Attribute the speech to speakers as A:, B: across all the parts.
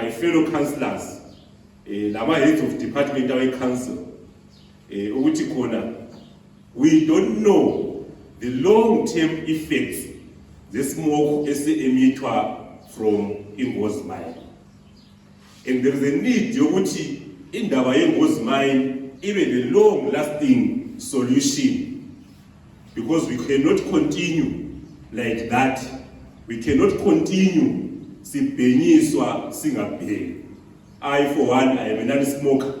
A: my fellow councillors, lama heads of department awe council, ukuthi khona we don't know the long-term effects the smoke emitwa from ingozi mine. And there is a need yokuthi indaba yengozi mine even a long-lasting solution, because we cannot continue like that. We cannot continue sibhenyiswa singabheki. I for one, I am a non-smoker,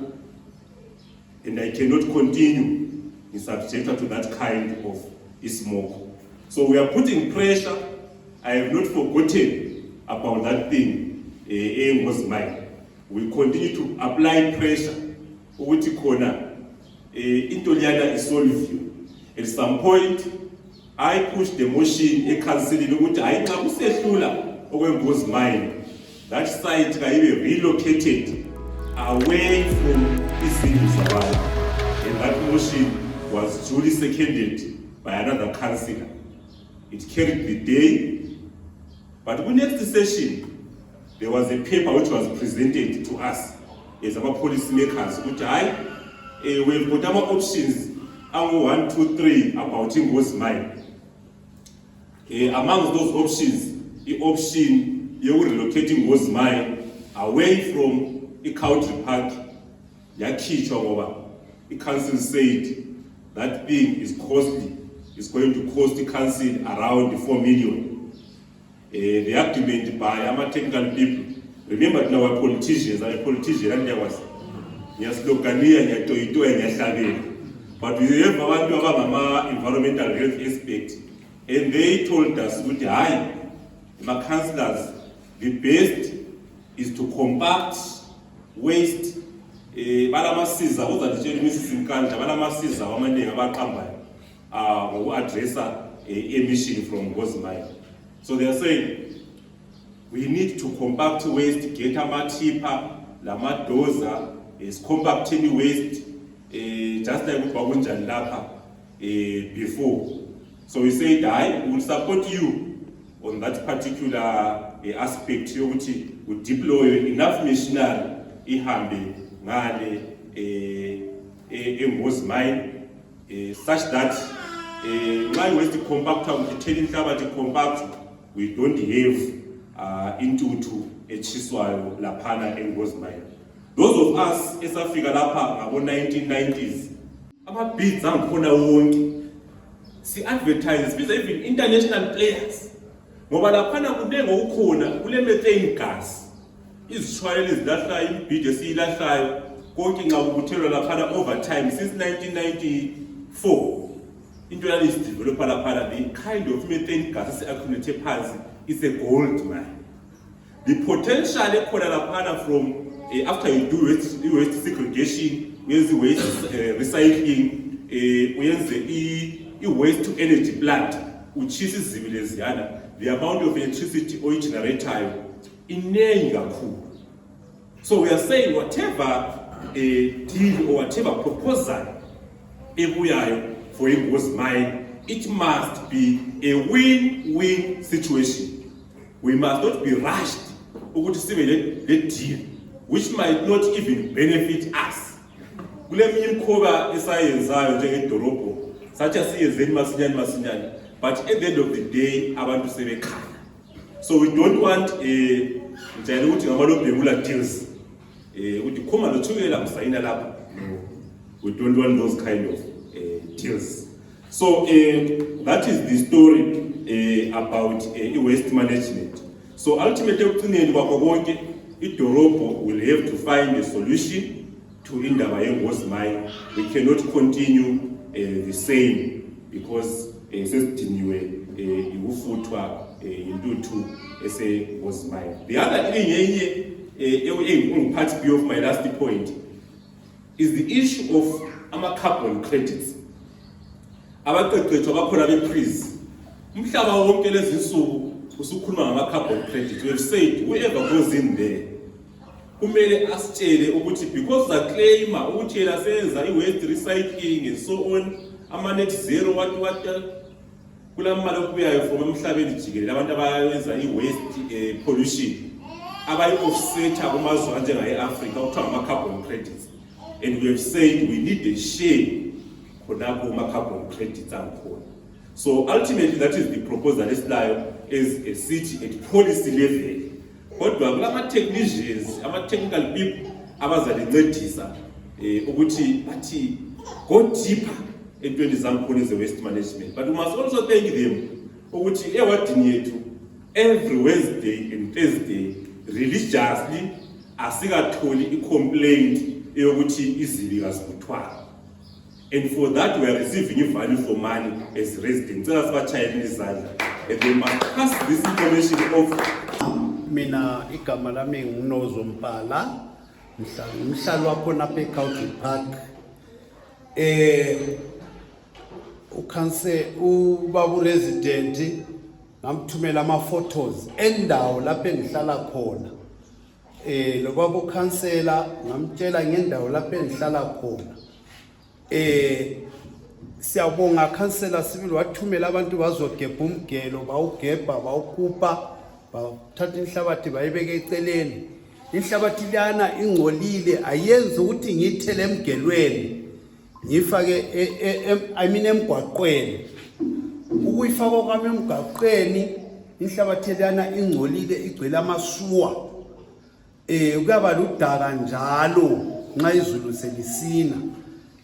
A: and I cannot continue in subjected to that kind of smoke. So we are putting pressure. I have not forgotten about that thing. Aim was mine. We continue to apply pressure. Ukuthi khona into liyana isolve you. At some point, I pushed the motion ecancelling ukuthi hayi xa kusehlula okwengozi mine, that site can be relocated away from izindlu zabantu. And that motion was duly seconded by another councillor. It carried the day, but in the next session, there was a paper which was presented to us as our policymakers. We've got our options, 1, 2, 3 about Ingozi mine. Amongst those options, the option you relocating Ingozi mine away from the country park, the council said that thing is costly. It's going to cost the council around 4 million. The argument by our technical people, remember now our politicians, I'm a politician, and there was Yaslokania, Yatoito, and Yashabe. But we have one to have environmental health aspect, and they told us, with my councillors, the best is to compact waste. Balamasiza, what are the changes in Kanja, Balamasiza, Wamani, Abakamba, who address emission from Ingozi mine. So they are saying we need to compact waste, get a matipa, lama doza, is compacting waste, just like Babunja Lapa before. So we said, I will support you on that particular aspect. You would deploy enough machinery, ihambe, ngale, Ingozi mine, such that my waste compactor, we tell the compact, we don't have into a chiswayo lapana Ingozi mine. Those of us as Africa lapa about 1990s, our bids are kona wonke. See advertise, even international players. Ngoba lapana kunengo ukhona kule methane gas. Izishwayeli ezilahlayo ibid esilahlayo konke nxa ukuthelwa lapana over time since 1994. Into that is developed lapana, the kind of methane gas accumulated phansi is a gold mine. The potential ekhona lapana from after you do waste segregation, uyenze waste recycling, uyenze waste to energy plant, uchisa izibili leziyana, the amount of electricity oyigenerator inengi kakhulu. So we are saying whatever deal or whatever proposal ebuyayo for Ingozi mine, it must be a win-win situation. We must not be rushed ukuthi sibe le deal which might not even benefit us. Kule minye imkhoba esayenzayo njengedorobho sathi asiyenzeni masinyane, but at the end of the day abantu sebekhala. So we don't want njalo ukuthi ngamalobhemula deals ukuthi khoma lothukela msayina lapha. We don't want those kind of deals. So that is the story about waste management. So ultimately ukugcineni kwakho konke idorobho will have to find a solution to indaba yengozi mine. We cannot continue the same because sesidiniwe ukufuthwa intuthu esengozi mine. The other thing yenye part B of my last point is the issue of ama-carbon credits. Abaqeqetshwa bakhona be-PRIZ. Umhlaba wonke lezi nsuku usukhuluma ngama-carbon credits. We have said whoever goes in there kumele asitshele ukuthi because zaclaima ukuthi yena senza i-waste recycling and so on, ama-net zero what kulamali okubuyayo from emhlabeni jikelele abantu abayenza i-waste pollution abayi-offsetha kumazwe anjengaye-Afrika okuthiwa ngama-carbon credits, and we have said we need a share khonapho kuma-carbon credits angikhona. So ultimately that is the proposal esilayo as a city at policy level. Kodwa kulama-technicians, ama-technical people abazalincedisa ukuthi bathi go deeper entweni zangikhona ze-waste management. But we must also thank them ukuthi ewadini yethu every Wednesday and Thursday religiously asikatholi i-complaint eyokuthi izibi kazibuthwala. And for that we are receiving value for money as residents. And they must pass this information off.
B: Mina igama lami nguNozo Mpala, mhlali wakhona apha eCountry Park. Ubaba resident ngamthumela ama-photos endawo lapho engihlala khona. Lo baba ukhansela ngamtshela ngendawo lapho engihlala khona. Siyabonga khansela sibili wathumela abantu bazogebha umgelo, bawugebha bawukhupha, bathatha inhlabathi bayibeka eceleni. Inhlabathi lana ingcolile ayenzi ukuthi ngithele emgelweni ngifake emgwaqweni. Ukuyifaka kwami emgwaqweni inhlabathi lana ingcolile igcwele amasuwa. Kuyaba ludaka njalo nxa izulu selisina.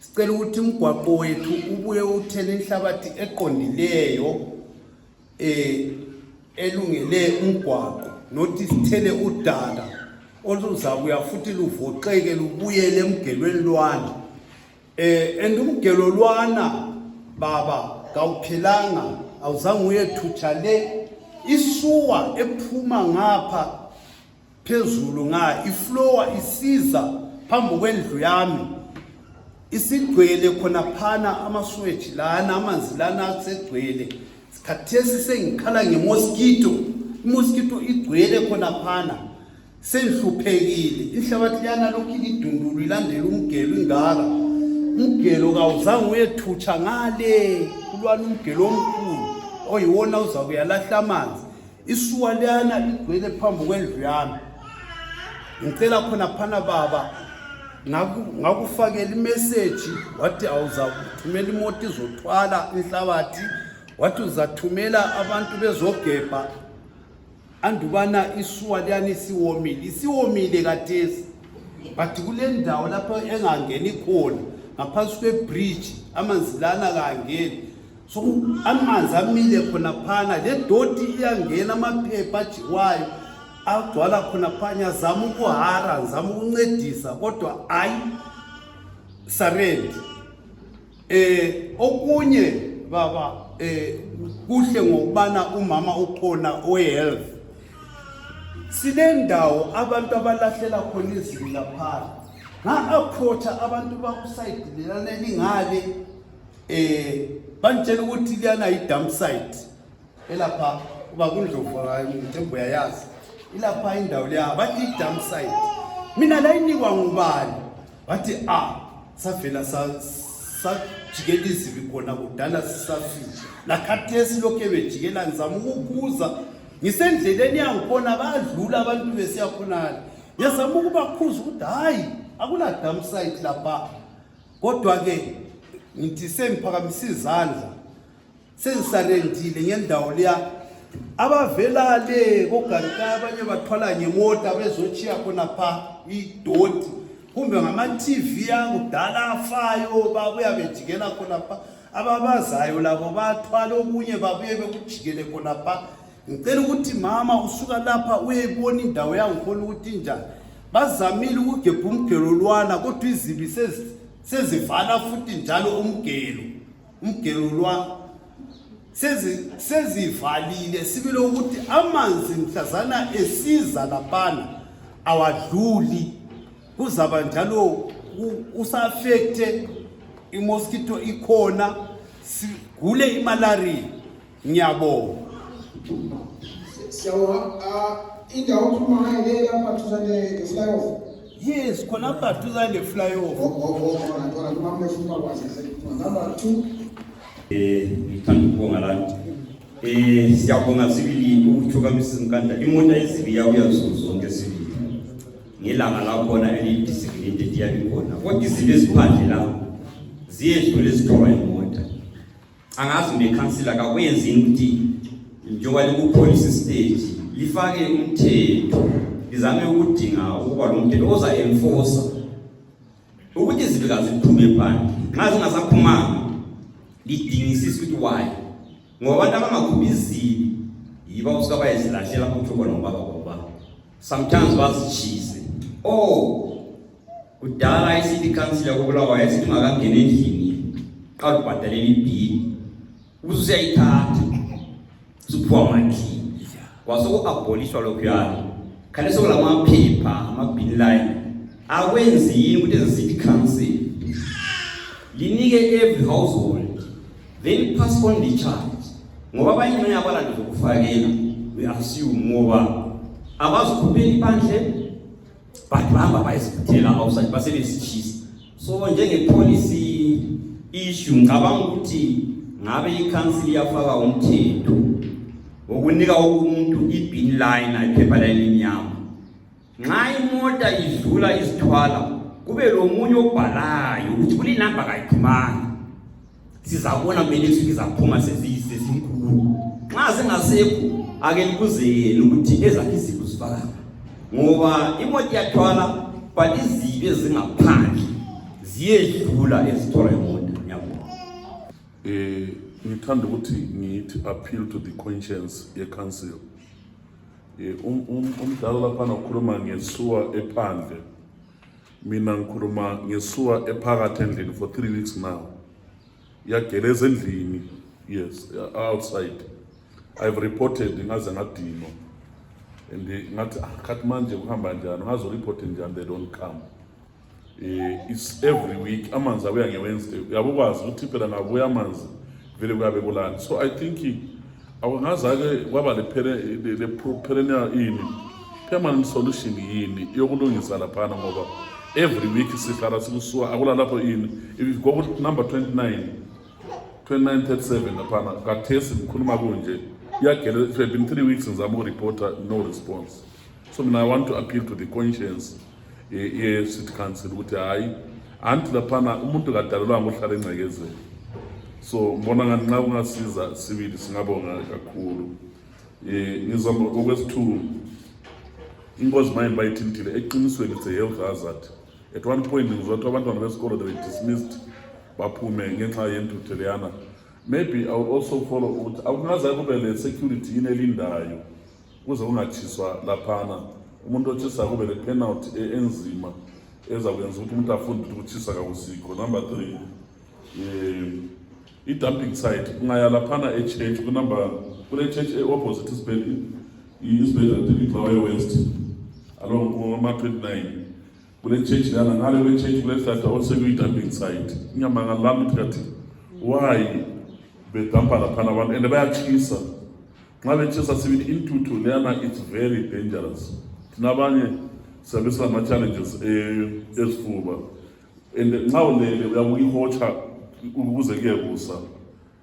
B: Sicela ukuthi umgwaqo wethu ubuye uthele inhlabathi eqondileyo elungele umgwaqo, nothi sithele udaka oluzabuya futhi luvoqeke lubuyele emgelweni lwana. And umgelo lwana baba kawuphelanga, awuzange uyethutsha le isuwa ephuma ngapha phezulu iflower isiza phambi kwendlu yami. Isigcwele khona phana amaswetshi lana amanzi lana asegcwele. Sikhathesi sengikhala ngemosquito, imosquito igcwele khona phana. Sengihluphekile, inhlabathi yana lokhu idundulu ilandela umgelo ingaka. Umgelo kawuzange uyethutsha ngale kulwana umgelo omkhulu oyiwona uzakuyalahla amanzi. Isuwa lana igcwele phambi kwendlu yami. Ngicela khona phana baba ngakufakela imessage wathi awuzakuthumela imoto izothwala inhlabathi, wathi uzathumela abantu bezogebha andubana isuwa liyani isiwomile kathesi. But kule ndawo lapho engangeni khona ngaphansi kwebridge amanzi lana kangeni, so amanzi amile khona phana. Le doti iyangena amaphepha ajiwayo agcwala khona phanya, zama ukuhara zama ukuncedisa kodwa ayi sarend. Okunye baba kuhle ngokubana umama ukhona ohealth. Silendawo abantu abalahlela khona izibi lapha. Nga-approacha abantu bakuside lelana lingale bantshela ukuthi liyana yi-dump site elapha uba kuNdlovu Mthembu uyayazi ilapha indawo leya bathi i-dump site. Mina la inikwa ngubani? Bathi savela sajikela izibi khona kudala sisafika. Lakhathesi lokhu ebejikela ngizama ukukuza ngisendleleni yangikhona badlula abantu besiya khonala. Ngiyazama ukubakhuza ukuthi hayi akula dump site lapha. Kodwa ke ngithi sengiphakamisa izandla sengisarendile ngendawo leya. Abavela le koGarika abanye bathwala ngemota bezochiya khona pha idoti kumbe ngama-TV yakudala afayo babuya bejikela khona pha. Ababazayo labo bathwala okunye babuye bekujikele khona pha. Ngicela ukuthi mama usuka lapha uyayibona indawo yangikhona ukuthi njani. Bazamile ukugebha umgelo lwana kodwa izibi sezivala futhi njalo umgelo lwana sezivalile. Sibile ukuthi amanzi mhlazana esiza laphana awadluli, kuzaba njalo usa-affecte imosquito ikhona sigule imalaria. Ngiyabonga.
C: Indawo ukhuluma ngayo le lapha duzane ne-flyover.
B: Yes, khona apha duzane ne-flyover.
C: Number 2.
D: Ngithanda ukubonga la. Siyabonga sibili ukuthi kusuka Mrs Nkanda imoto ezibiya kuyazo zonke sibili ngelanga la khona elidesignated yabikhona kodwa izinto eziphandle la ziyedlula ezithoba imoto angazi nekhansila kakwenzini ukuthi njengoba liku-police stage lifake umthetho lizame ukudinga ukuba lo mthetho oza enforcer ukuthi izinto kaziphume phandle nxa zingasaphumanga lidingisise ukuthi why ngoba abantu abangakhuphi izili yiba usuka bayazilahlela kuthoko nobaba ngoba sometimes bazitshise kudala i-city council yakubulawayo yasithi ungakangena endlini xa ubhadalela ibhili usuyayithatha usuphiwa amakhi kwasoku-abolishwa lokhuyana khale sokulamaphepha ama-bin line akwenzini ukuthi ezi-city council linike every household then pass on the charge ngoba abanye ngenye yabalanto zokufakela we assume ngoba abazikhupheli phandle but bahamba bayizibhuthela outside basebesitshisa so njenge-policy issue ngicabanga ukuthi ngabe i-council iyafaka umthetho wokunika umuntu i-bin line iphepha line elimnyama nxa imota idlula izithwala kube lo munye obhalayo ukuthi kulinamba kayiphumanga sizabona kumele sizaphuma sesinkulu nxa singasekho ake likuzeyele ukuthi ezakhe izinto zifaka ngoba imoto iyathwala but izibi ezingaphandle ziyedlula ezithola imoto ngiyabona.
E: Ngithanda ukuthi ngithi appeal to the conscience ye-council. Umdala laphana ukhuluma ngesuwa ephandle, mina ngikhuluma ngesuwa ephakathi endlini for 3 weeks now. Yageleza endlini, yes, outside. I've reported ngaze ngadino and ngathi khathi manje kuhamba njani ngazoreport njani they don't come. It's every week amanzi abuya ngeWednesday uyabukwazi ukuthi phela ngabuya amanzi vele kuyabe kulana. So I think awungazake kwaba le perennial permanent solution yini yokulungisa laphana ngoba every week sihlala sikusuka akula lapho if you go to number 2937 laphana kathesi ngikhuluma kunje yagele it's been 3 weeks ngizama ureporter no response. So I want to appeal to the conscience city council ukuthi hayi anti laphana umuntu kadalelwanga uhlala engcekezelo. So mbona ngani nxa kungasiza sibili singabonga kakhulu. Ngizama okwesithu ingozi mine bayithintile eqinisweni it's a health hazard. At one point ngizwa ukuthi abantwana besikolo they were dismissed baphume ngenxa yentuthu leyana. Maybe I will also follow ukuthi akungaze kube le security inelindayo kuze kungatshiswa laphana umuntu otshisa kube le penalty enzima ezakwenza ukuthi umuntu afunde ukuthi ukutshisa kakusikho. Number 3 i-dumping site ungaya laphana e-church kule church opposite isibhedlela iGlawayo West along kuma-29 kule church lana ngale kule church kule hlahla osekuyi-dumping site inyama ngalami ukuthi kathi why bedampa laphana abantu and bayatshisa nxa betshisa sibili intuthu leyana it's very dangerous. Thina abanye siyabe silama-challenges ezifuba and nxa ulele uyabuka ihotsha ukuze kuyebusa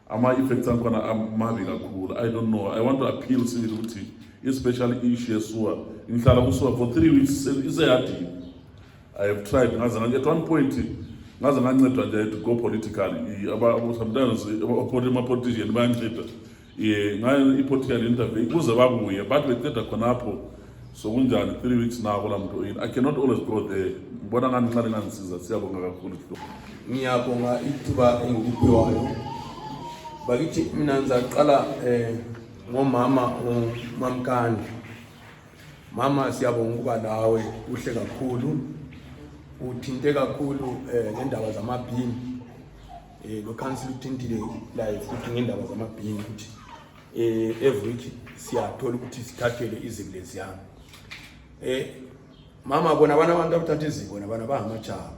E: ama-effects akhona amabi kakhulu. I don't know, I want to appeal sibili ukuthi especially issue yesuwa ngihlala kusuwa for 3 weeks iseyadini. I have tried at one point ngaze ngancedwa nje to go political sometimes ama-politician bayanceda ngayo i-political interview kuze babuye but beceda khonapho so kunjani 3 weeks now kula muntu I cannot always go there. Mbona ngani nxa lingangisiza siyabonga kakhulu.
F: Ngiyabonga ithuba engikuphiwayo bakithi mina ngizaqala ngomama uMamkandla. Mama siyabonga ukuba nawe uhle kakhulu uthinte kakhulu ngendaba zamabhini lo council uthintile live ukuthi ngendaba zamabhini ukuthi every week siyathola ukuthi sithathele iziko leziyana. Mama bona abantu abathatha iziko nabana bahamajaba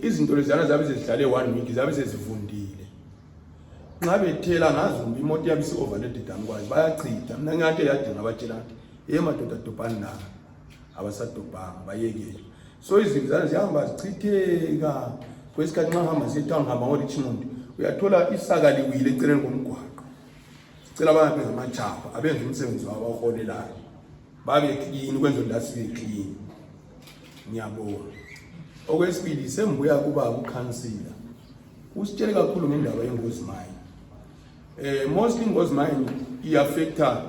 F: izinto leziyana zabe sezihlale 1 week zabe sezivundile nxa bethela ngazumba imoto yabe isi-overloaded angikwazi bayachitha. Mina ngingade yadinga abatshela ukuthi madoda dobhani nabo abasadobhanga bayekele. So izinto zana zihamba zichitheka kwesikhathi nxa hamba siyetwa ngihamba ngoRichmond uyathola isaka liwile eceleni komgwaqo sicela bangabenza amachapha abenza umsebenzi wabo awuholelayo babe clean kwenzo la sibe clean ngiyabonga okwesibili sembuya kuba ukhansila usitshele kakhulu ngendaba yengozi mine mostly ingozi mine iaffecta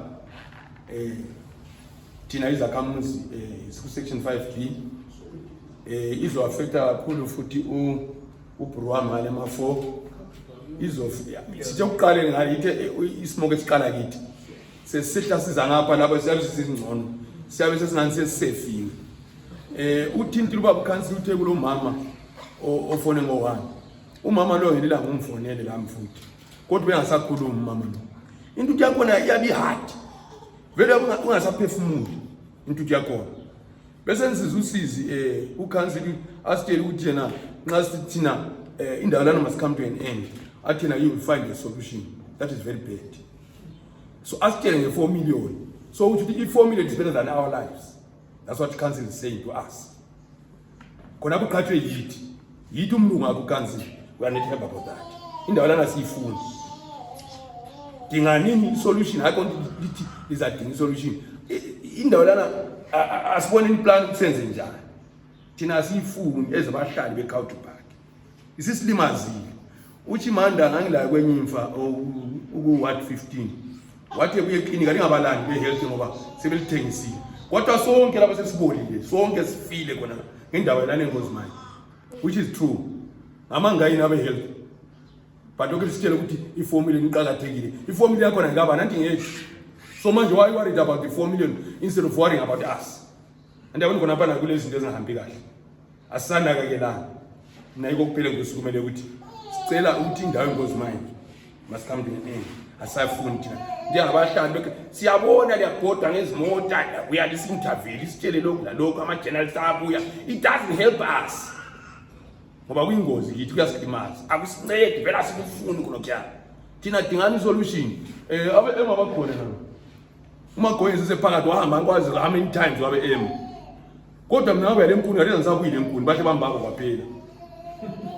F: thina izakhamuzi section 5D izo affecta kakhulu futhi ubruwa ngale ma4 sithe ukuqale ngayithe ismoke esiqala kithi sesihla siza ngapha lapho siyabe sisingcono siyabe sesingani sesifile uthinti luba ukhansila uthe kulo mama ofone ngo1 umama lo ngelila ngumfonele la mfuthi kodwa bengasakhuluma umama lo into yakhona iyabi hard vele ungasaphefumuli into yakhona bese nsiza usizi ukhansila asitshela ukuthi yena nxa sithina indawo lana must come to an end athina you will find a solution that is very bad so asitshele nge4 million so uthi i4 million is better than our lives. That's what council is saying to us. Kona kuqhathwe yithi umlungu akho council we are not happy about that indawo lana siyifuna dinganini solution akho lithi izadinga solution indawo lana asibone implan kusenze njani thina siyifuni ezabahlali beCountrypark isisilimazile uthi manda ngangila kwenye imfa uku what 15 wathi kuye clinic alingabalandi behealth ngoba sebelithengisile kodwa sonke lapha sesibolile sonke sifile kona ngendawo lana engozi mine which is true amangayini abe health but lokho sitshela ukuthi i4 million iqhakathekile i4 million yakho ngaba nanti ngeke so manje why worried about the 4 million instead of worrying about us and yabona khona bana kule zinto ezingahambi kahle asisanda ke lana nayiko kuphela ngosukumele ukuthi sicela ukuthi indawo engozi mine must come to an end asafuni thina njengabahlali lokho siyabona liyabhoda ngezimota uyalisa interview isitshele lokho lalokho ama journalists abuya it doesn't help us ngoba kuyingozi kithi kuyasilimaza akusincede vela sikufuni kulokho thina dingani solution engabakhona nabo uma goyini sephakathi wahamba ngikwazi how many times wabe kodwa mina ngabe lenkuni yalena ngisabuyile enkuni bahle bambako kwaphela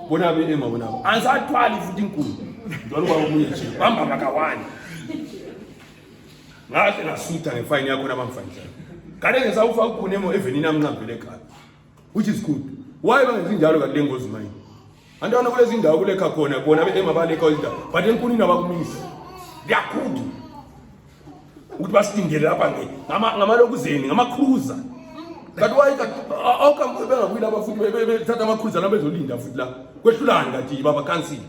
F: bona be bona angisathwali futhi inkuni njalo baba omunye nje bamba makawani ngahle ngasutha ngefine yakho nabamfanisa kade ngisawufa ukukhunemo evenini amncambele ekhaya which is good why bangenzi njalo kanti lengozi mine andona kulezi indawo kulekha khona bona be balekha izindawo but enkunini abakumisa liyakhulu ukuthi basilindele lapha ngamalokuzeni ngama-cruiser kanti why bengabuyila abafuthi bethatha ama-cruiser la bezolinda futhi la kwehlulani kanti baba council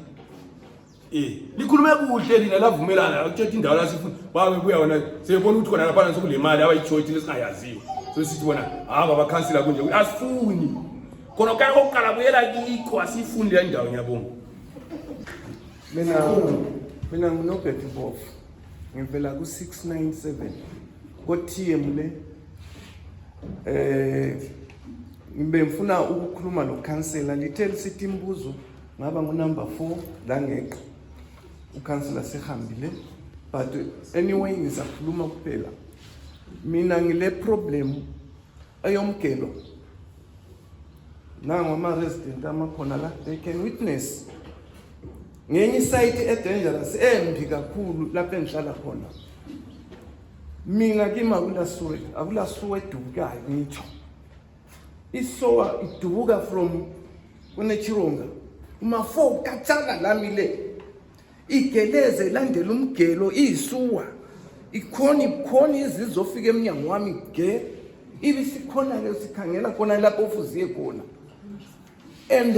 F: likhulume kuhle lina lavumelana ukuthetha indawo la sifuna babuya wona sebona ukuthi khona lapha sokule mali abayichoice lesingayaziyo so sithi bona baba council kunje asifuni khona okuqala buyela kikho asifuni le ndawo ngiyabonga
G: mina nginobet Mpofu ngivela ku697 ko-TM le ngibe ngifuna ukukhuluma nokhansela lithe lisithi imbuzo ngaba ngunumber 4 la ngeqa ukhansela sehambile but anyway ngizakhuluma kuphela mina ngile problem ayomgelo nangu ama-resident amakhona la they can witness ngenye site edangerous embi kakhulu lapho engihlala khona mina kima akulasuwe edubukayo ngitsho isowa idubuka from kunechironga uma4 kathana lami le igeleze landela umgelo isuwa ikhona izizofika eminyango wami ge ibisikhona ke sikhangela khona lapho ofuziye khona and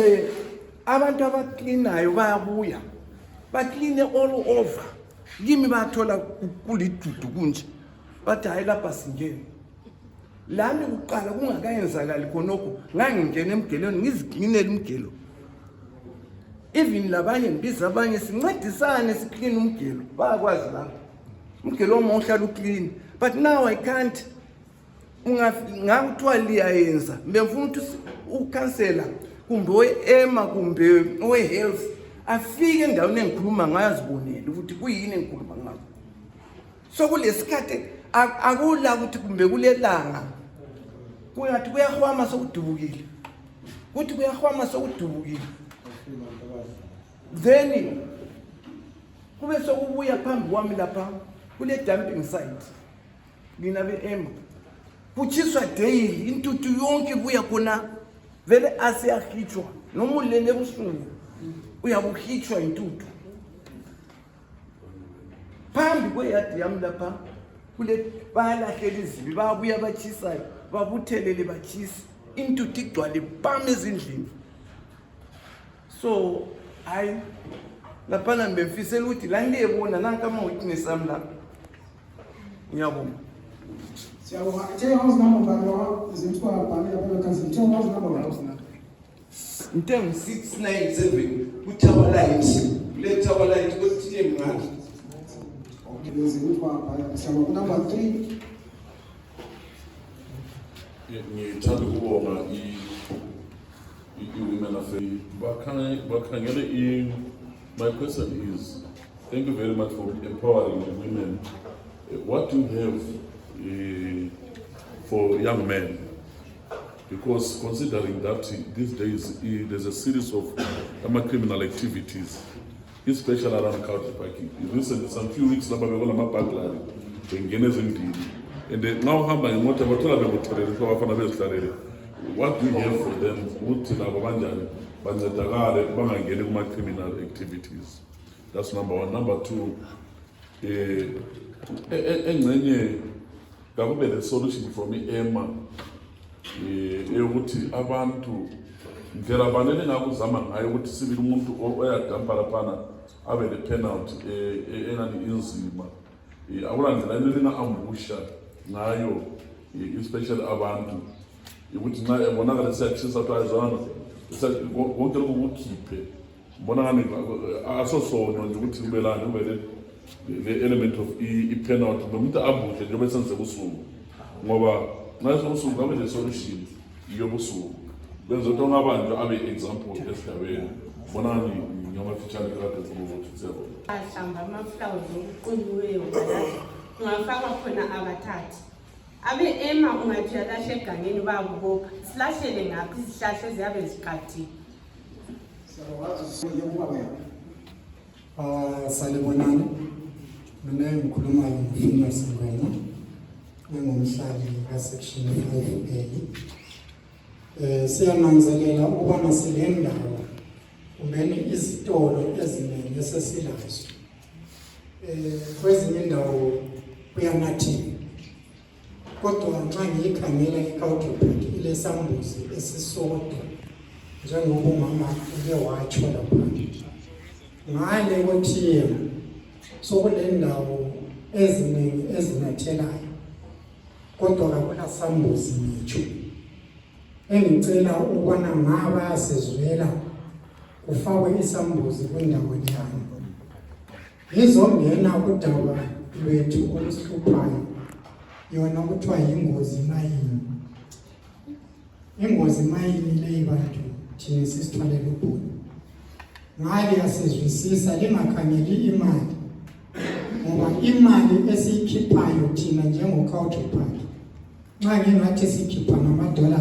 G: abantu abaklinayo bayabuya bakline all over kimi bathola kulidudu kunje bathi hayi lapha singene lami uqala kungakayenzakali khonokho ngangingena emgelweni ngiziklinela umgelo even labanye ngibiza abanye sincedisane sikline umgelo bayakwazi lapho umgelo omuhle uclean but now I can't ngakuthiwa liyayenza ngifuna ukuthi ukhansela kumbe oema kumbe owe-health afike endaweni engikhuluma ngayo azibonele ukuthi kuyini engikhuluma ngayo so kulesikhathi akula ukuthi kumbe kulelanga kuyathi kuyahwama sokudubukile kuthi kuyahwama sokudubukile then kube sokubuya phambi kwami lapha kule dumping site mina beEma kuchiswa daily intuthu yonke buya khona vele asiyahitshwa noma ulele ebusuku uyabuhitshwa intuthu phambi kweyadi yami lapha kule bayalahlela izibi bayabuya bachisayo babuthelele bachisa intuthu igcwale pam ezindlini. So hayi laphana ngibemfisela ukuthi la ngiyebona nanka ama-witness ami la ngiyabonga.
C: Siyabonga. Tell house number bani zimthwa bani lapha cousin. Tell house number house number.
G: Nteng 697 kuTower Light. Kule Tower Light kwesithile mngadi.
C: Okay, zimthwa bani. Siyabonga. Number 3.
E: Ngithanda ukubonga i-women affairs bakhangele my question is, thank you very much for empowering the women. What do you have for young men? Because considering that these days there's a series of criminal activities, especially around couch parking. Recently, some few weeks ago, we got a burglary in and now hamba ngemoto bathola bekuthelele kwabafana bezihlalele. What do you have for them ukuthi labo kanjani bancedakale bangangeni kuma criminal activities? That's number one. Number two, engcenye kakube le solution from iEma ukuthi abantu ndlela banele ngakuzama ngayo ukuthi sibili umuntu oyadampa laphana abe le penalty enani inzima. Akulandlela lelinga ambusha ngayo especially abantu ukuthi nxa ebonakala siyachisa twazana konke lokhu kukhiphe mbonakala asosona nje ukuthi kubelani kube le element of i-penalty nomuntu abushe nje bese senze kusuku ngoba ngaso usuku ngabe le solution yobusuku benza ukuthi ngabantu abe example esigabeni bonani ngiyamafitshane kade zokuthi sebo
H: ahlamba amaflawuzi okuqunyiweyo ungafakwa khona abathathi abeEma ungathi uyalahla egangeni bayakubopha silahlele ngaphi izihlahla eziyabe ziqathile.
I: Salibonani, mina ngikhuluma ngomfina Singwenya, ngingumhlali kasection 5A. Siyananzelela ukubana sile ndawo kumbeni izitolo eziningi esesilazo. Kwezinye indawo kuyanathi kodwa nxa ngiyikhangela iCountrypark ile sambuzi esisodwa njengoba umama uke watsho lapha ngale kothiya sokule ndawo eziningi ezinathelayo kodwa akula sambuzi ngitsho. Engicela ukubana ngaba sizwela kufakwe isambuzi kwindawo yami. Ngizongena kudaba lwethu olusihluphayo yona kuthiwa yingozi mayini. Ingozi mayini leyi bantu thina sisithwalele ubhulu. Ngale asizwisisa lingakhangeli imali ngoba imali esiyikhiphayo thina njengo-Countrypark nxa ngingathi sikhipha ngamadola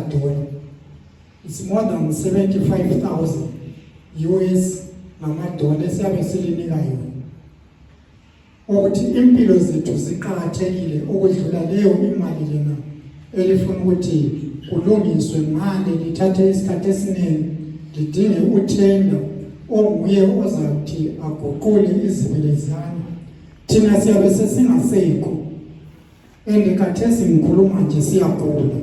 I: it's more than 75,000 US ngamadola esiyabe silinika yona ukuthi impilo zethu ziqakathekile ukudlula leyo imali lena elifuna ukuthi kulungiswe ngale lithathe isikhathi esiningi lidinge uthenda onguye ozathi aguqule izibilezana thina siyabe sesingasekho endikhathesi ngikhuluma nje siyagula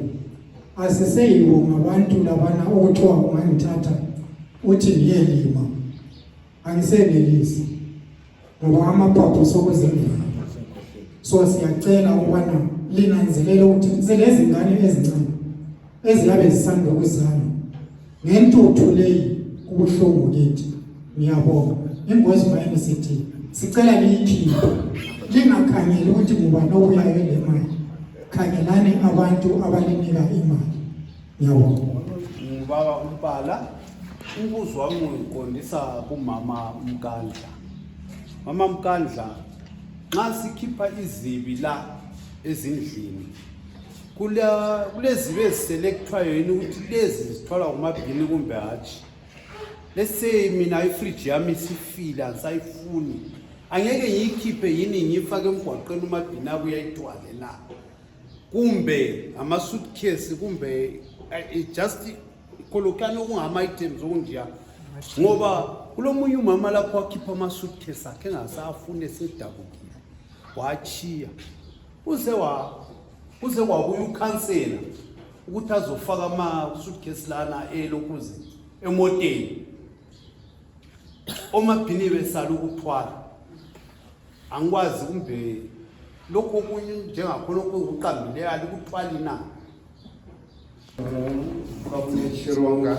I: asiseyibo ngabantu labana okuthiwa ungangithatha uthi ngiyelima angisenelisi ngoba amaphaphu sokuzimvana. So siyacela ukubana linanzelele ukuthi selezi ngane ezincane eziyabe zisanda ukuzalwa ngentuthu leyi kubuhlungu kithi. Ngiyabonga ingozi mayini sithi sicela liyikhiphe lingakhangeli ukuthi ngubani obuyayo le mali, khangelani abantu abalinika imali. Ngiyabonga.
B: Ngibaba uMpala, umbuzo wami ngiqondisa kumama Mkandla. Mama Mkandla, nxa sikhipha izibi la ezindlini kulezibe eziselekthwayo yini ukuthi lezi zithwala kumabhini kumbe hatshi. Let's say mina ifridge yami isifile angisayifuni angeke ngiyikhiphe yini ngiyifake emgwaqeni umabhini abuya ayithwale na, kumbe ama-suitcase, kumbe just kolokani okungama-items okunjiya, ngoba kulomunye umama lapho wakhipha ama-suitcase akhe engasafune sedabukile wachiya, uze wabuya ukhansela ukuthi azofaka ama-suitcase lana elokuze emoteni, omabhini besala ukuthwala. Angikwazi kumbe lokho okunye njengakhona okuqambileyo alikuthwali na.
J: Chironga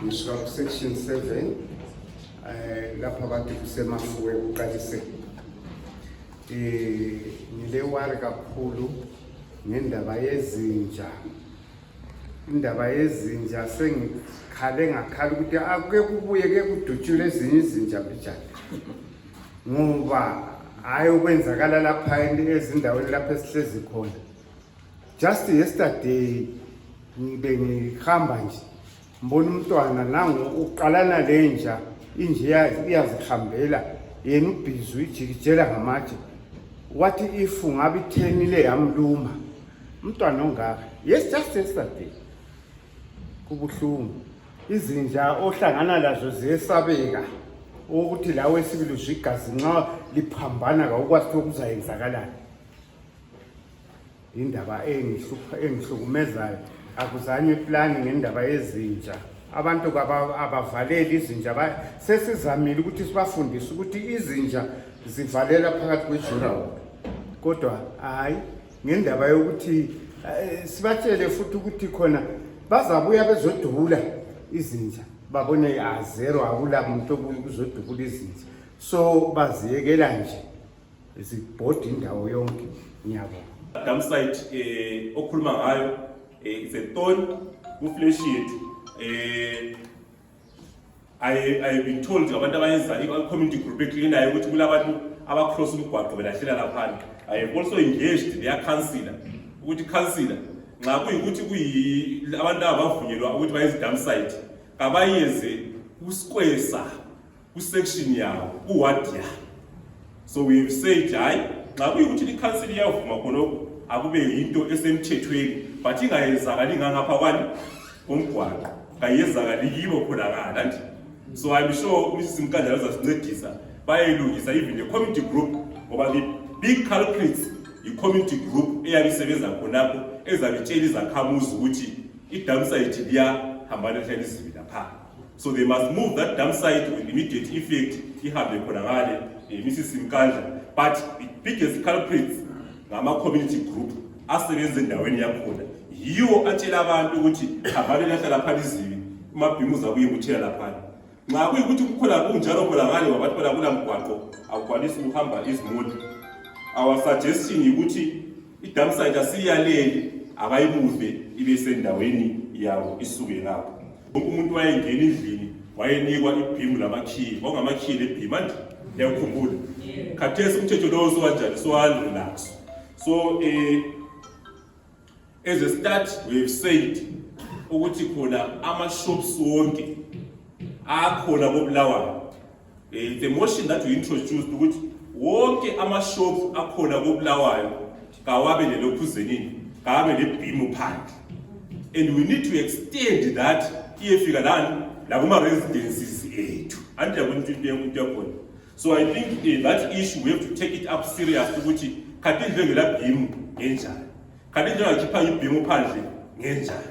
J: ngisuka section 7 lapha abantu kusemafuwe uqalise ngilewari kakhulu ngendaba yezinja. Indaba yezinja sengikhale ngakhala ukuthi ake kubuye ke kudutshule ezinye izinja bijani, ngoba hayi okwenzakala lapha ezindaweni lapha esihlezi khona. Just yesterday ngibe ngihamba nje mbona umntwana nangu uqalana lenja inje iyazihambela yena ubhizi ijikijela ngamatshe. What if ngabe ithenile yamluma umntwana ongaka? Yes, just yesterday. Kubuhlungu izinja ohlangana lazo ziyesabeka ukuthi lawe sibili uzigazi nxa liphambana kawukwazi ukuzayenzakalani. Indaba engihlukumezayo akuzanywe plan ngendaba yezinja. Abantu abavaleli izinja, sesizamile ukuthi sibafundise ukuthi izinja zivalela phakathi kwejurawundi, kodwa hayi ngendaba yokuthi sibatshele futhi ukuthi khona bazabuya bezodubula izinja babone azero akula muntu okuzodubula izinja, so baziyekela nje zibhodi indawo yonke. Ngiyabonga.
A: Dam site okhuluma ngayo it's a thorn kuflesh yethu. I've been told abantu abayenza i-community group ecleanayo ukuthi kulabantu abacross umgwaqo belahlela laphana. I have also engaged their councillor ukuthi councillor nxa kuyikuthi abantu abavunyelwa ukuthi bayenze dam site kabayeze kusquare ku-section yawo ku-ward yawo. So we have said hayi nxa kuyikuthi i-council iyavuma khonokho akube yinto esemthethweni, but ingayenzakali ngangapha kwani komgwaqo, kayenzakali yibo khonakala nje. So I'm sure Mrs. Mkandla uzasincedisa bayilungisa even the community group, ngoba the big culprits i-community group eyabisebenza khonapho ezabitshela izakhamuzi ukuthi i-dam site liyahambana ehlala izibi lapha. So they must move that dam site with immediate effect ihambe khonakale Mrs. Mkandla. But the biggest culprits ngama-community group asebenza endaweni yakhona, yiwo atshela abantu ukuthi hambane lahlala lapha izibi umabhimu uzabuye kuthela laphana. Nxa kuyikuthi kukhona kunjalo khonakale wabantu balakula mgwaqo akukwanisi ukuhamba izimota, our suggestion yikuthi i-dam site asiyalele abayimove ibe sendaweni yawo isuke lapho. Wonke umuntu wayengena endlini wayenikwa ibhimu lamakhiye, kwakungamakhiye lebhimu andi yakukhumbula. Khathesi umthetho lowo sowanjani sowarelax. So as a start we have said ukuthi khona ama-shops wonke akhona koBulawayo. The motion that we introduced ukuthi wonke ama-shops akhona koBulawayo kawabe lelokhuzeni kawabe lebhimu phandle, and we need to extend that iyefika lani lakuma-residences ethu andiyabona into yakhona. So I think that issue we have to take it up serious ukuthi kanti indlu engelabhimu ngenjani, kanti indlu engakhipha ibhimu phandle ngenjani.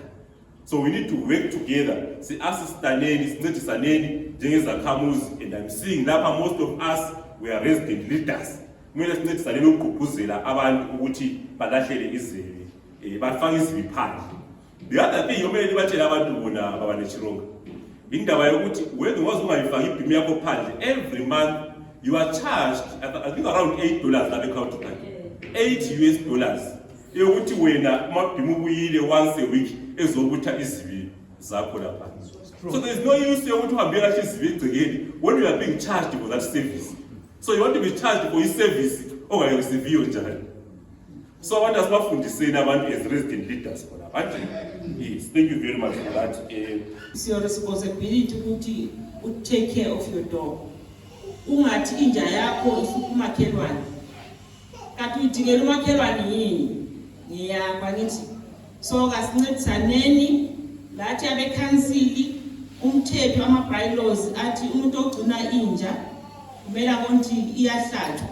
A: So we need to work together, si-asistaneni, sincedisaneni njengezakhamuzi, and I'm seeing lapha most of us we are resident leaders. Kumele sincedisaneni ukugqugquzela abantu ukuthi balahlele izibi, bafake izibi phandle. The other thing yomele batshela abantu bona babanechironga indaba yokuthi whether ungazungayifaki ibhimu yakho phandle, every month you are charged I think around $8 lapha ecounty bank, $8 yokuthi wena umabhimu ubuyile once a week ezobutha izibi zakho lapha. So there is no use yokuthi uhambe kahle izibi egcekeni when you are being charged for that service. So you want to be charged for i-service ongayireceiviyo njani. So abantu asibafundiseni abantu as resident leaders khona. But yes, thank you very much for that.
K: It's your responsibility to take care of your dog. ungathi inja yakho ihlupha umakhelwane kanti uyidingela umakhelwane yini ngiyakwa ngithi so kasincedisaneni lathi abekhansili umthetho ama-bylaws athi umuntu ogcina inja kumele ukuthi iyahlatshwa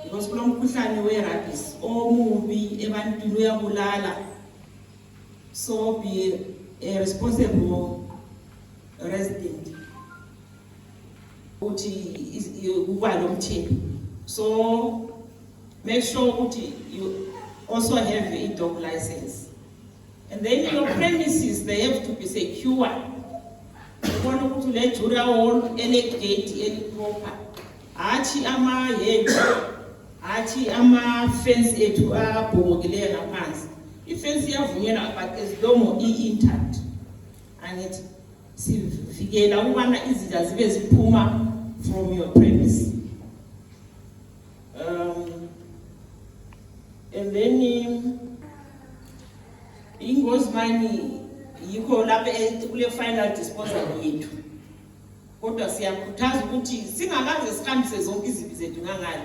K: because kulo mkhuhlane we-rabies omubi ebantwini uyabulala so be a responsible resident ukuthi kuba lo mthetho so make sure ukuthi you also have a dog license and then your premises they have to be secure ubona ukuthi le jura hall elegate eliproper athi ama-hedge athi ama-fence ethu abhomokileyo ngaphansi ifence iyavunyelwa but as long i-intact angithi sivikela ukubana izinja zibe ziphuma from your premise and then ingozi mani yikho lapha kule final disposal yethu kodwa siyakhuthaza ukuthi singakaze sihambise zonke izibi zethu ngangani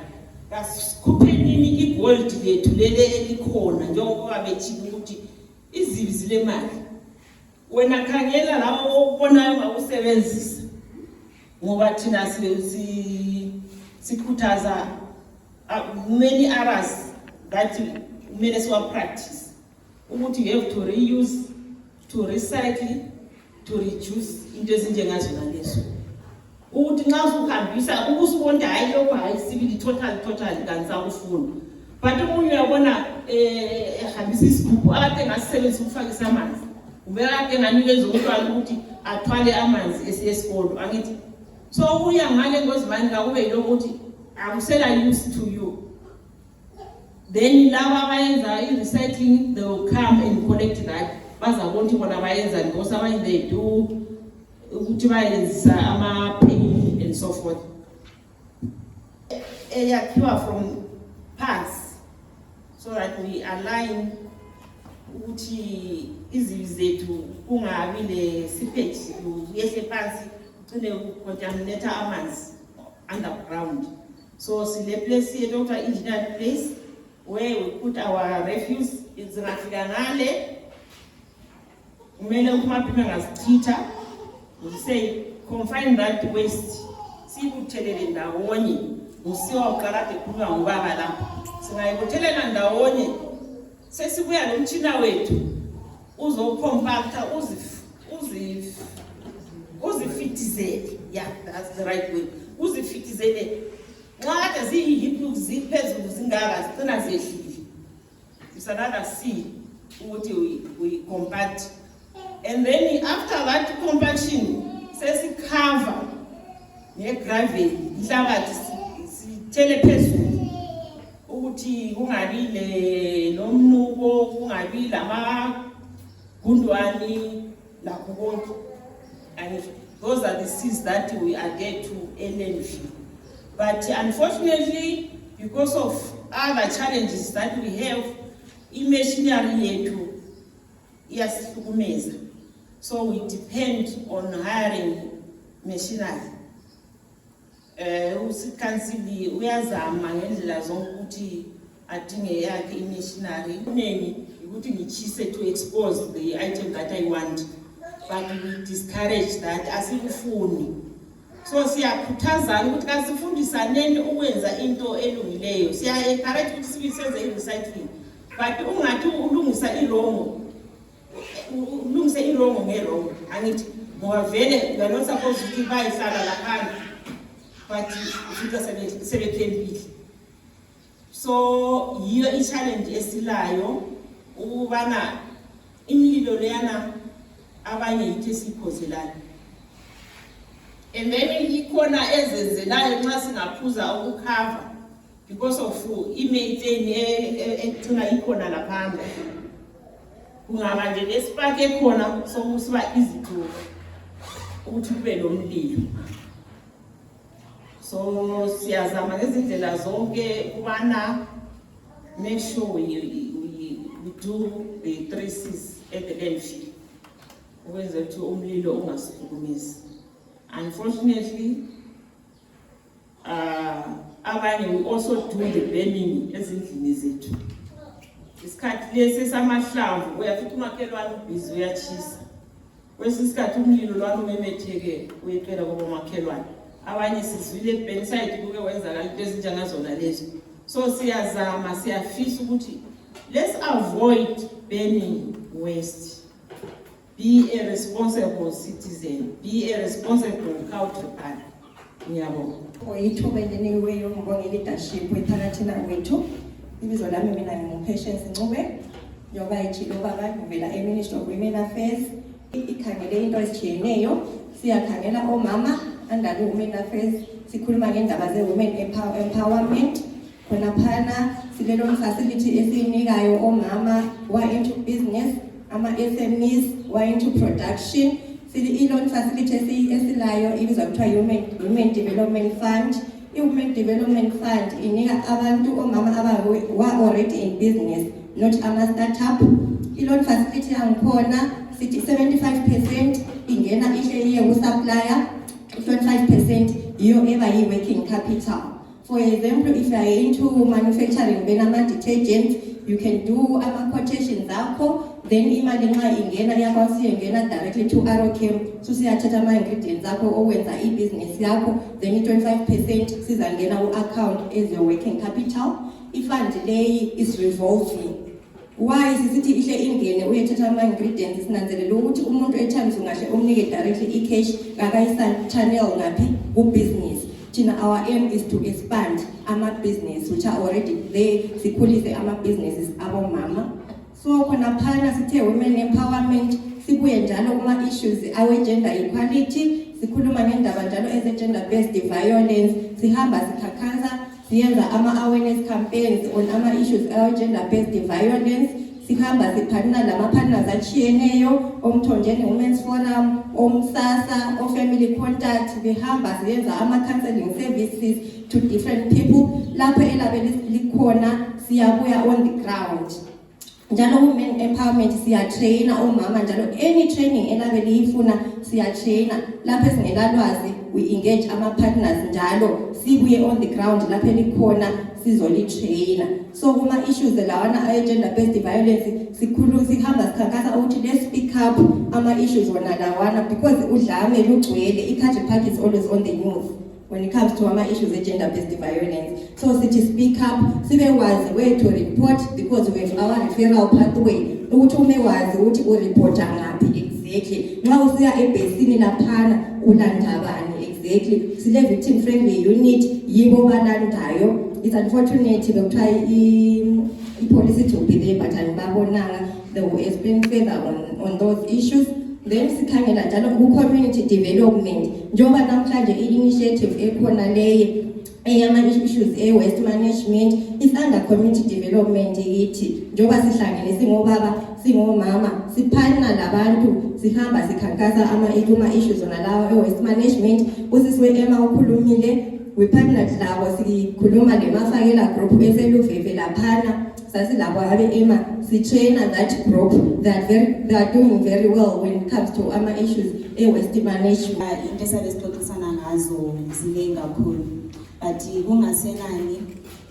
K: kasikuphenini igold lethu lele elikhona njengoba bethini ukuthi izibi zile mali wena khangela lawo okubonayo ngakusebenzisa ngoba thina sikhuthaza many areas that kumele siwa practice ukuthi you have to reuse, to recycle, to reduce into ezinjengazona lezo ukuthi nxa usuhambisa ubusubona hayi lokho hayi sibili total kanisakufuna but umunye uyabona ehambisa isigubhu akade ngasisebenzisa ukufakisa amanzi ubeka kade nganikeza umntwana ukuthi athwale amanzi esiyesikolo angithi so uya ngale ngozimani kakube yilokho ukuthi akusela use to you then laba abayenza i-recycling they will come and collect that bazabona ukuthi bona bayenza because abanye they do ukuthi bayenzisa ama-penny and so forth eyakhiwa from past so that we align ukuthi izibi zethu kungabi le-seepage yehle phansi ugcine ucontaminate amanzi underground so sile place yethu okuthiwa engineered place where we put our refuse zingafika ngale kumele umaphi angasichitha we say confine that waste sikuthelele ndawonye usiwa uqala ekhuluma ngobaba lapha singayibuthelela ndawonye sesibuya lo mtshina wethu uzocompacta uzifitizele yeah that's the right way uzifitizele nxa kade ziyihiphu ziphezulu zingaka zigcina zehlile it's another C ukuthi we compact and then after that compaction sesicover ngegravel inhlabathi sithele phezulu ukuthi kungabi nomnuko kungabi lamagundwani lakho konke and those are the seeds that we adhere to landfill. But unfortunately, because of other challenges that we have, machinery yethu iyasihlukumeza. So we depend on hiring machinery. Usikhansili uyazama ngendlela zonke ukuthi adinge yakhe machinery. Kuneni ukuthi ngichise to expose the item that I want. But we discourage that asikufuni. So siyakhuthazana ukuthi kasifundisaneni ukwenza into elungileyo. Siya-encourage ukuthi sibisenze i-recycling. But ungathi ulungisa irongo ngerongo. Angithi ngoba vele we are not supposed to bayihlala lapha. But ufika sebekhempile. So yiyo i-challenge esilayo ukubana imililo leyana abanye yithi siphozelayo. And then ikhona ezenzelayo nxa singaphuza ukukhava because of i-methane egcina ikhona lapha. Kungaba nje nespark ekhona sokusiba izithuko ukuthi kube nomlilo. So siyazama ngezindlela zonke kubana make sure we do the 3 C's at the landfill. Ukwenza ukuthi umlilo ungasihlukumezi. Unfortunately, abanye we also do the burning ezindlini zethu. Isikhathi lesi samahlamvu uyafica umakhelwane ubhizi uyachisa. Kwesinye isikhathi umlilo lwami umemetheke uyecela kubo makhelwane. Abanye sizwile burnside kuke wenzakala into ezinjengazona lezo. So siyazama siyafisa ukuthi let's avoid burning waste. Be a responsible citizen. Be a responsible countryman. Ngiyabonga.
L: Oyithuba endinikiweyo ngibonga leadership wephakathina kwethu. Ibizo lami mina ngingu-Patience Ncube. Njengoba ithilo baba ngivela e-Ministry of Women Affairs. Ikhangele into ezitshiyeneyo. Siyakhangela omama under Women Affairs. Sikhuluma ngendaba ze-women empowerment. Khona phana silelo facility esiyinikayo omama wa into business, ama-SMEs wa into production. I-loan facility esilayo ibizwa kuthiwa Women Development Fund. I-Women Development Fund inika abantu omama already in business, not ama-startup. I-loan facility yangikhona sithi 75% ingena ihle ku-supplier, 25% iyo eba yi-working capital. For example, if you are into manufacturing, detergents, you can do quotations zakho, then imali nxa ingena yakwazi ingena directly to Arochem. So siyathatha ama-ingredients zakho owenza i-business yakho, then 25% sizangena ku-account as your working capital. Ifund leyi is revolving. Why sisithi ihle ingene uyethatha ama-ingredients sinanzelela ukuthi umuntu etimes ungahle umnike directly i-cash channel ngaphi ku-business. Our aim is to expand our business, which are already there. Sikhulise ama businesses abomama. So khona phana sithe women empowerment, sibuye njalo kuma issues awe gender equality, sikhuluma ngendaba njalo eze gender based violence, sihamba sikhakhaza, siyenza ama awareness campaigns on ama issues awe gender based violence. Sihamba siphana lama partners achiyeneyo, omthonjeni Women's Forum, omsasa, family contact, behamba siyenza ama counseling services to different people. Lapho elabe likhona siyabuya on the ground. Njalo women empowerment siyatraina omama njalo any training elabe liyifuna siyatraina. Lapho singelalwazi we engage ama partners njalo sibuye on the ground lapho likhona sizolitraina. So kuma issues lawana gender based violence sihamba sikhankasa ukuthi let's speak up ama issues wona lawana because udlame lugcwele ikhathi party is always on the news when it comes to ama issues gender based violence. So sithi speak up sibewazi where to report because we have our referral pathway ukuthi umewazi ukuthi ureporta ngaphi exactly nxa usiya ebhesini laphana ulandabani exactly sile victim friendly unit yibo balandayo. It's unfortunate bekuthiwa i-policy to be there but anibabonanga. They will explain further on those issues. Then sikhangela njalo ku-community development njengoba namhlanje i-initiative ekhona leyi eyama issues e-waste management is under community development yithi njengoba sihlangene singobaba singomama siphana labantu sihamba sikhankasa ama issues ona lawo e-waste management. Usisiwe Emma ukhulumile we partnered labo sikhuluma lemafakela group eseluveve laphana sasilabo abe Emma sitraina that group that they are doing very well when it comes to ama issues e-waste management.
M: Into esixoxisana ngazo ziningi kakhulu but kungasenani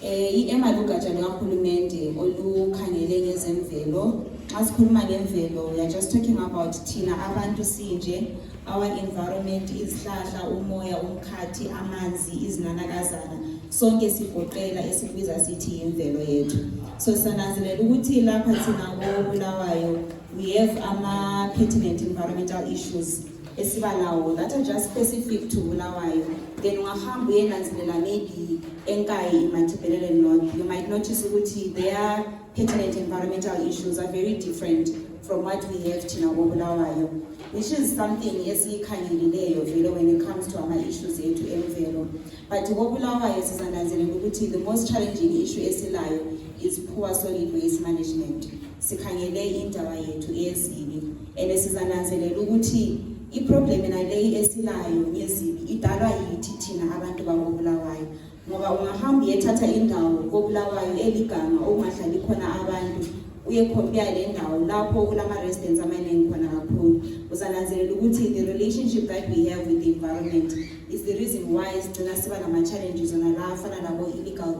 M: i-Emma lugatsha lukahulumende olukhangele ngezemvelo. Xa sikhuluma ngemvelo we are just talking about thina abantu sinje, our environment, izihlahla, umoya, umkhathi, amanzi, izinanakazana, sonke sigoqela esikubiza sithi imvelo yethu. So sananzelela ukuthi lapha thina koBulawayo we have ama pertinent environmental issues esibalawo that are just specific to Bulawayo. Then ungahamba uyenanzelela maybe eNkayi iMatabeleland North, you might notice ukuthi their pertinent environmental issues are very different from what we have thina koBulawayo, which is something esiyikhangeleleyo vele when it comes to ama issues ethu emvelo. But koBulawayo sizananzelela ukuthi the most challenging issue esilayo is poor solid waste management. Sikhangele indaba yethu ezibi and sizananzelela ukuthi i-problem naleyi esilayo yezibi idalwa yithi thina abantu bakoBulawayo. Ngoba ungahamba uyethatha indawo koBulawayo eligama okungahlali khona abantu uye khompya le ndawo lapho kulama residents amaningi khona kakhulu uzananzelela ukuthi the relationship that we have with the environment is the reason why sigcina siba nama-challenges ona la afana nabo illegal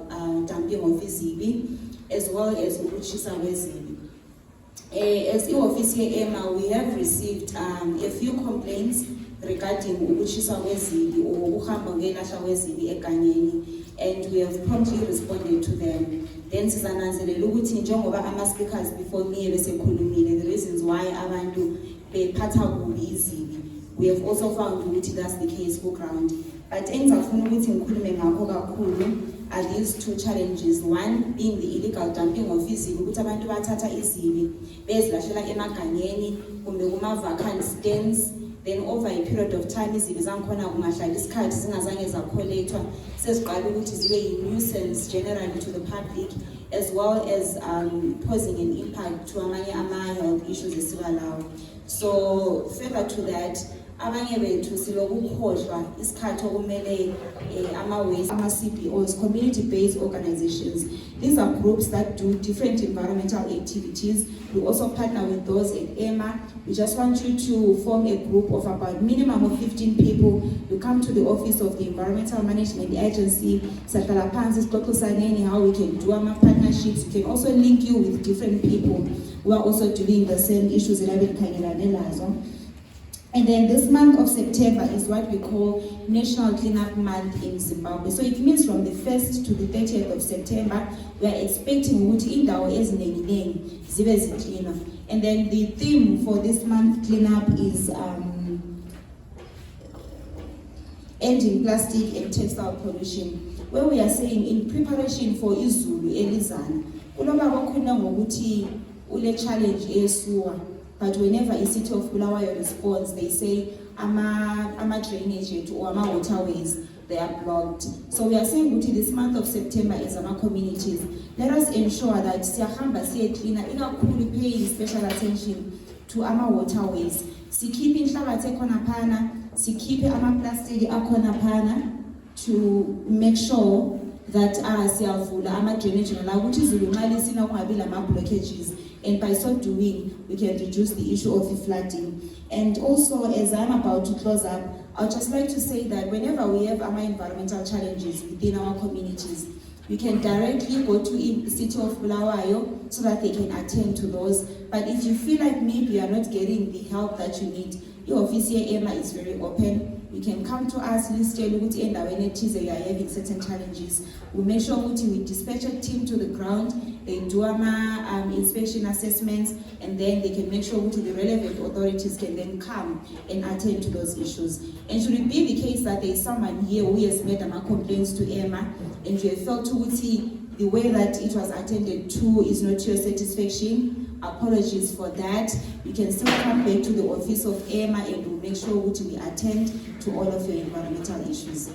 M: dumping of izibi as well as ukushisa kwezibi. As i-office ye-EMA, we have received a few complaints regarding ukushisa kwezibi or ukuhamba kwelahla kwezibi egangeni, and we have promptly responded to them. Then sizananzelela ukuthi njengoba ama-speakers before me besekhulumile the reasons why abantu bephatha kubi izibi, we have also found ukuthi that's the case for ground. But engizafuna ukuthi ngikhulume ngakho kakhulu are these two challenges. One being the illegal dumping of izibi, ukuthi abantu bathatha izibi bezilahlela emagangeni kumbe kuma-vacant stands, then over a period of time izibi zangikhona kungahlali isikhathi zingazange zakholethwa seziqala ukuthi zibe yi-nuisance generally to the public, as well as posing an impact to amanye ama-health issues esibalawo. So further to that, abanye bethu silokukhohlwa isikhathi okumele ama-waste, ama-CBOs, community-based organizations. These are groups that do different environmental activities. We also partner with those at EMA. We just want you to form a group of about minimum of 15 people. You come to the office of the Environmental Management Agency, Satala Pansis, Tokosaneni, how we can do our partnerships. We can also link you with different people who are also doing the same issues in Abel. And then this month of September is what we call National Cleanup Month in Zimbabwe. So it means from the 1st to the 30th of September, we are expecting ukuthi indawo eziningi zibe zicleaner. And then the theme for this month cleanup is ending plastic and textile pollution, where we are saying in preparation for izulu elizana, kuloba bakhona ngokuthi ule challenge esuwa. But whenever a city of Bulawayo responds, they say ama drainage or ama waterways, they are blocked. So we are saying this month of September is our communities. Let us ensure that siyahamba siye cleaner, ikakhulu paying special attention to ama waterways. Sikhiphe inhlabathi ekhona phana, sikhiphe ama plastic akhona phana to make sure that siyavula ama drainage la ukuthi izulu mali sina kungabi lama blockages. And by so doing, we can reduce the issue of the flooding. And also, as I'm about to close up, I'd just like to say that whenever we have our environmental challenges within our communities, we can directly go to the city of Bulawayo so that they can attend to those. But if you feel like maybe you are not getting the help that you need, your office here, EMA, is very open. You can come to us, list your look and when it is you are having certain challenges. We make sure we dispatch a team to the ground, they do inspection assessments, and then they can make sure the relevant authorities can then come and attend to those issues. And should it be the case that there is someone here who has made complaints to EMA and you have felt the way that it was attended to is not to your satisfaction, apologies for that. You can still come back to the office of EMA and we'll make sure we attend to all of your environmental issues.